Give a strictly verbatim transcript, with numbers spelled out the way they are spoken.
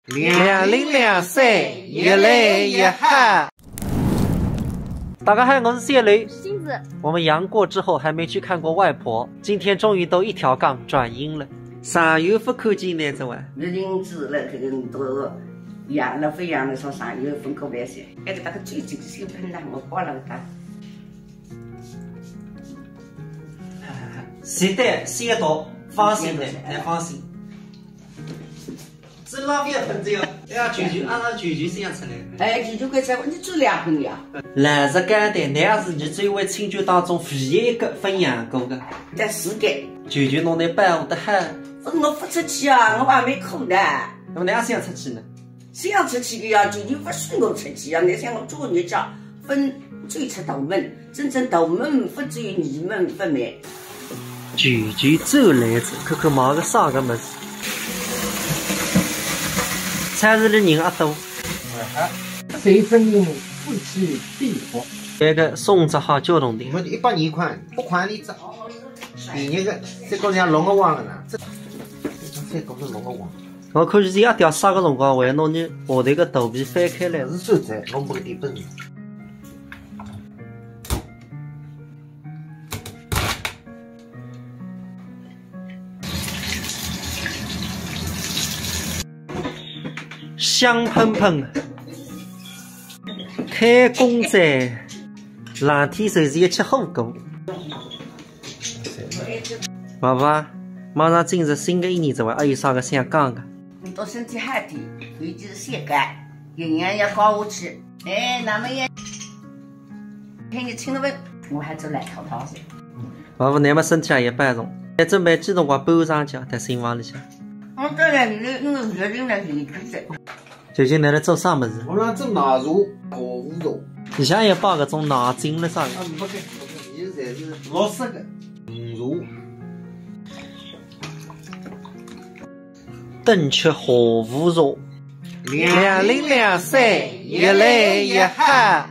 两零两三，越来越好。大家好，我是谢雷。星子。我们阳过之后还没去看过外婆，今天终于都一条杠转阴了。上月份看见侬了哇？月经子了，搿个都阳了勿阳了，从上月份过来些。哎，搿个最近新喷的，我挂了个单。是的，是的，放心的，哎，放心。 这浪费很这个，哎呀，舅舅，阿拉舅舅是样出来的。哎，舅舅搿才，侬做两份呀？老实讲的，侬也是伲周围亲眷当中唯一一个分阳过的。在世界。舅舅侬能保护得好。分我勿出去啊，我还没空的。那么侬也是想出去呢？是想出去的呀，舅舅勿许我出去呀，侬想我做人家分最出大门。 真正大门勿走，二门勿迈。舅舅走来哉，看看买个啥个物事。超市里人阿多。谁分你夫妻地方？搿个送只好交通的。你们一百二块，不管你这，你那个，这个人家弄个忘了呢，这，这个是弄个忘。我看见一条啥个辰光，我要拿侬下头个肚皮翻开来。是手在，弄不个地本。 香喷喷，开工哉，冷天就是要吃火锅。爸爸，马上进入新的一年哉哇，还有啥个想讲的？侬身体好点，尤其是膝盖，营养要搞下去。哎，那么也，看你请了问，我还走来淘淘去。 爸爸，侬么身体也一般重，还准备几辰光搬上去啊？在新房里向。我本来现在因为月经来现在。舅舅，侬辣做啥物事？我辣做奶茶，下午茶。里向也摆搿种奶精了啥个？啊，没个，没个，现在侪是绿色的，红茶。等吃下午茶。两零两三，越来越好。